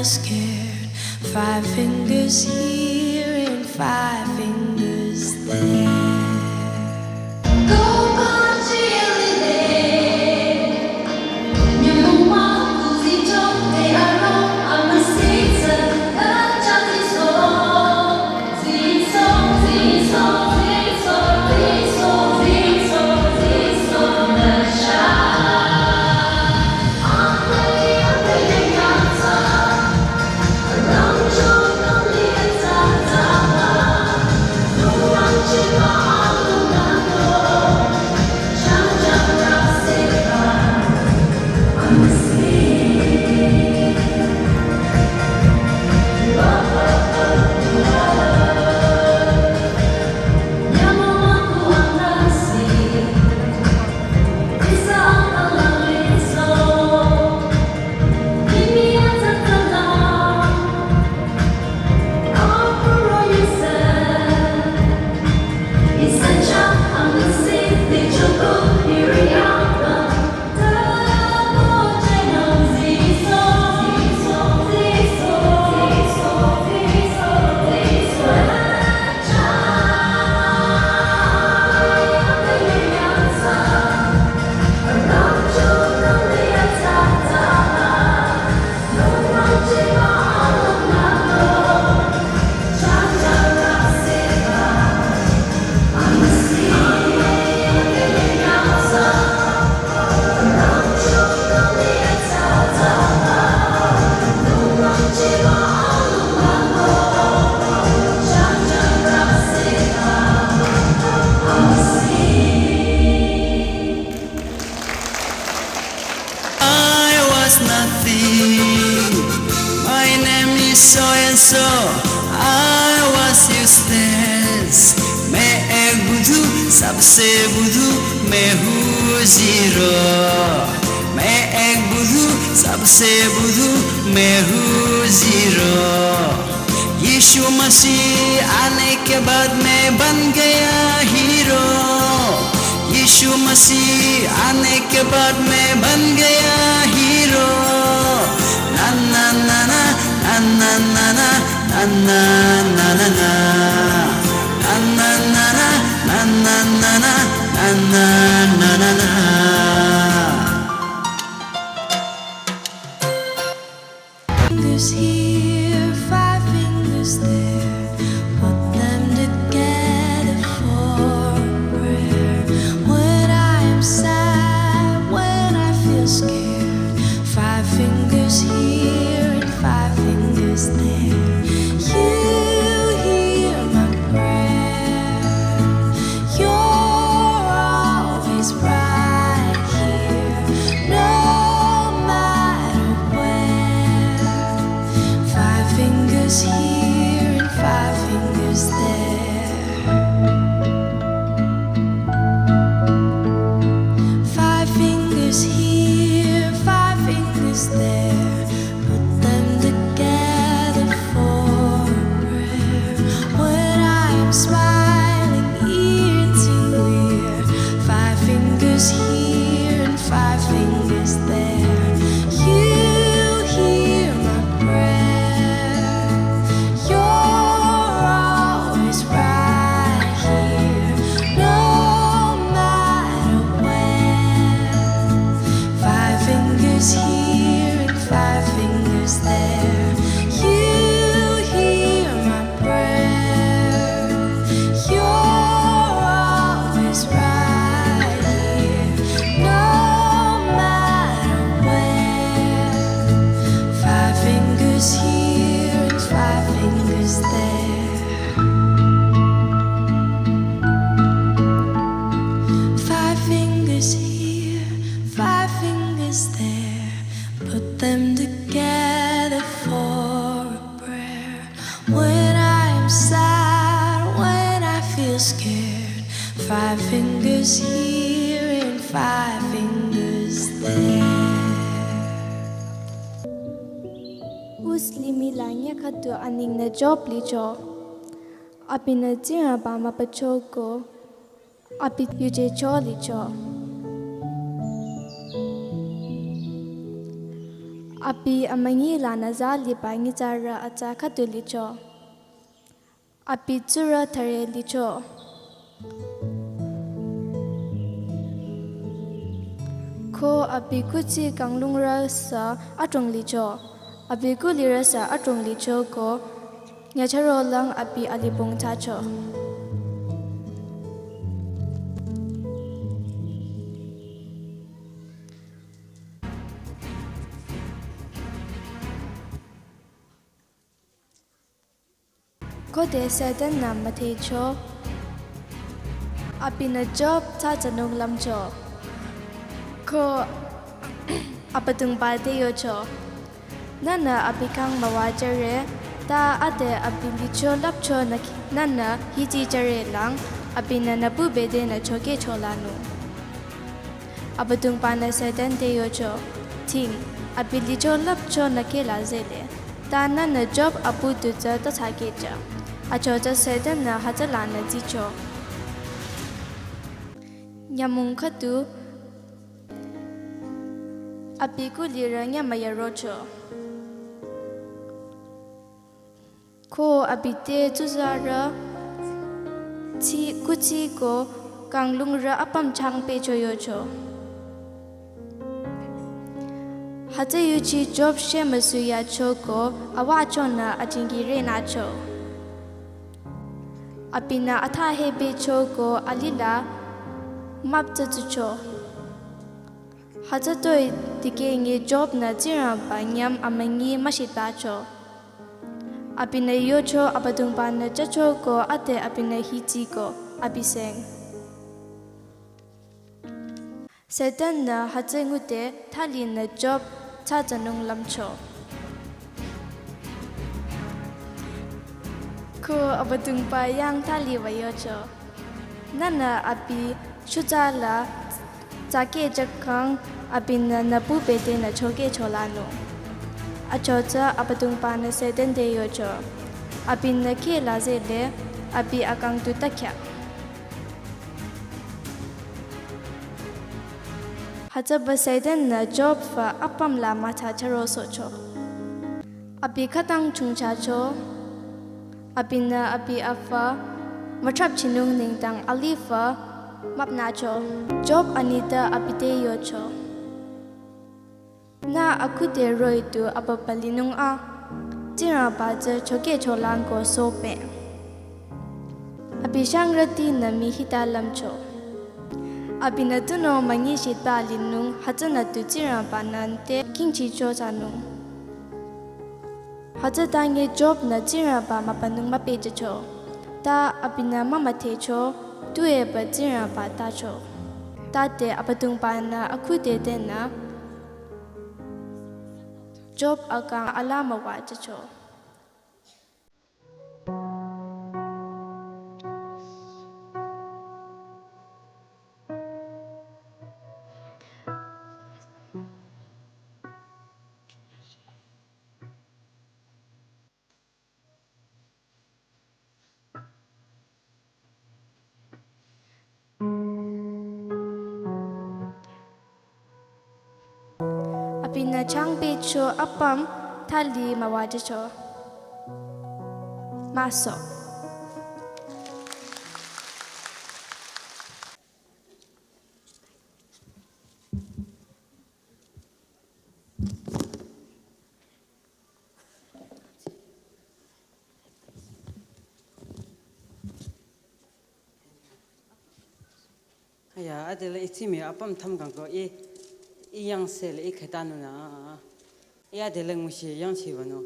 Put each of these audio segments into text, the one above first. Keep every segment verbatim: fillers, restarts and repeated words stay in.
scared. Five fingers here and five fingers there. I was nothing. My name is so and so. I was useless. Main ek budhu, sabse budhu, main hu zero. Main ek budhu, sabse budhu, main hu zero. यीशु मसीह आने के बाद मैं बन गया हीरो। यीशु मसीह आने के बाद मैं बन गया हीरो। ना ना ना ना। Fingers here, five fingers there. Put them together for a prayer. When I am sad, when I feel scared, five fingers here and five fingers there. You hear my prayer. You're always right here, no matter where. Five fingers here and five fingers there. Five fingers here, five fingers there. Put them together for a prayer. When I am smiling ear to ear, five fingers here and five fingers there. You hear my prayer. You're always right here, no matter where. Five fingers here and five fingers there. You hear my prayer. You're always right here, no matter where. Five fingers here and five fingers there. Five fingers here, five fingers there. Put them together for a prayer. When I am sad, when I feel scared, five fingers here and five fingers there. Us limih la nyakatu aningnü Job licho. Abinü Tsingrangba mübüchoko. Abi yuje cho licho. Abi amünyi lanü za liba nyitsarü atsa khüdu licho. Abi tsurü thüre licho. Ko abi kuthsi kanglungrü sü adrong licho. Abi kulirü sü adrong licho ko nyüchürolang abi alibong thsacho. Khode Satan-nü müdhecho, abinü Job thsatsanung lümcho. Ko Abüdongba te yocho, nühnü abi khyang müwajüre, ta ade abi licho lüpcho nü, nühnü hijijüre lang, abinü nüpu bete nü chokehcho lanung. Abüdongba-nü Satan te yocho, ting, abi licho lüpcho nü kehla zehle, ta nühnü Job apu du tsü tathsakehjü. Achotsü Satan-nü hütsülanü tsicho. Nyümong khüdu abi kulirü nyümüyarocho. Ko abi te tsuzarü, tsi, kuthsi ko kanglungrü apüm changpehcho yocho. Hütsü yuchi Job shemüsu yacho ko awachonü ajingire nücho. Abinü atha hepehcho ko alila müptsütsucho. Hütsütoi dikehnge Job-nü Tsingrangba nyüm amünyi müshitacho. Abinü yocho Abüdongba-nü jücho ko ade abinü hiji ko abi seng. Satan-nü hütsü ngude thalinü Job thsatsanung lümcho. Ko Abüdongba yang thali wüyocho, nühnü abi shutsa la tsakehjükhang abinü nüpu bete nü chokehcho lanung. Achotsü Abüdongba-nü Satan te yocho, abinü kehla zehle, abi akang tu takya. Hütsüba Satan-nü Job fü apüm la mütsa chürosohcho. Abi khütang chungchacho, abinü abi afü mütrapchinung nengdang alifü müpnücho. Job anitpü abi te yocho, nü akhude roh-i tu apapa linung a, Tsingrangba tsü chokehcho lang ko sohpeh. Abi shangrütinü mii hita lümcho. Abinü tunüo münyishitpü linung hütsünü tu Tsingrangba-nü te khingchicho thsanung. Hütsütange Job-nü Tsingrangba mübünung müpehjücho. Ta abinü mümüdhecho, tuepü Tsingrangba tacho. Tade Abüdongba-nü akhude tenü Job akang ala müwajücho. Abinü changpehcho apüm thali müwajücho. Maso. Aya, adelü itsimi apüm thümkang ko i, i yangse le i khütanunü. I adelü nguchi yangchibanung.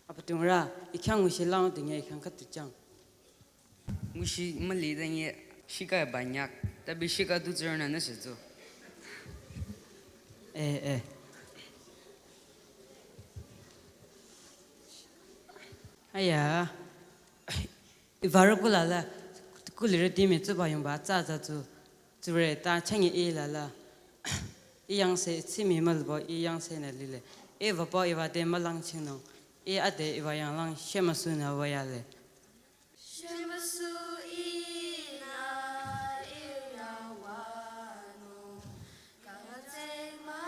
Abüdongrü, i khyang nguchi lang dünge i khyang khütu jang. Nguchi müli dünge shika banyak, tabi shika du zürnü nüsütu. Eh, eh. Aya. Ivarü kulala, kulirüti mi tsuba yungba tsü tsü tsu, tsure ta changi ilala. I yangse tsimi mülbo i yangse nü lile. I vapa iva te mülang chingnung. I ade iva yanglang shemüsu nü wayale. Shemüsu inü iyawanung. Kangatseng ma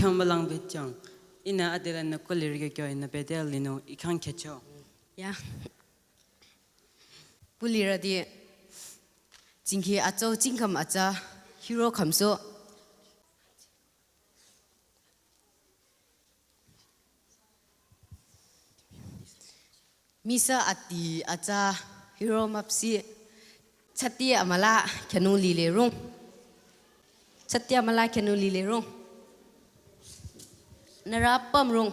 Khyang mülang bejang. Ihnü adelü nü ko lirü kyo ihnü bede linung i khyang khecho. Ya. Bulirüti. Jingkhi atsau jingkham atsa. Hiro khamso. Misa ati atsa hiro mapsi. Chati amala khenung lile rung. Chati amala khenung lile rung. Nührü püm rung.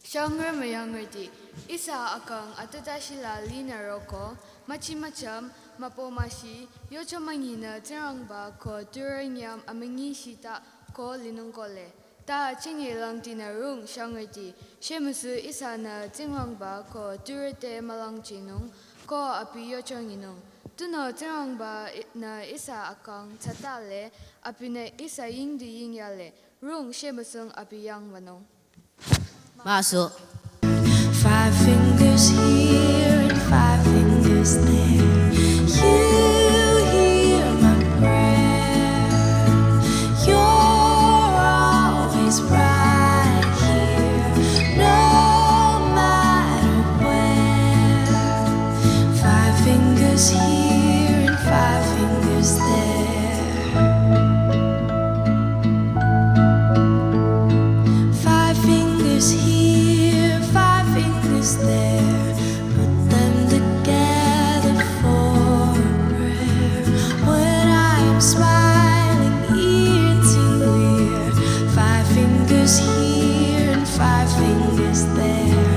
Shangre müyangrüti, ihsa akang atüta shila linü roko, müchi mücham, müpo müshi, yocho münyinü Tsingrangba ko turü nyam amünyi shita ko linung kole. Ta chingi langtinü rung shangüti, shemüsü ihsanü Tsingrangba ko turü te mülangchinung, ko abi yocho nyinung. Tunüo Tsingrangba i-, nü ihsa akang tsatale, abinü ihsa yingdi yingyale, rung shemüsung abi yangwanung. Maso. Five fingers here and five fingers there. You hear my prayer. You're always right here, no matter where. Five fingers here and five fingers there. Five fingers here, five fingers there. Put them together for a prayer. When I am smiling ear to ear, five fingers here and five fingers there.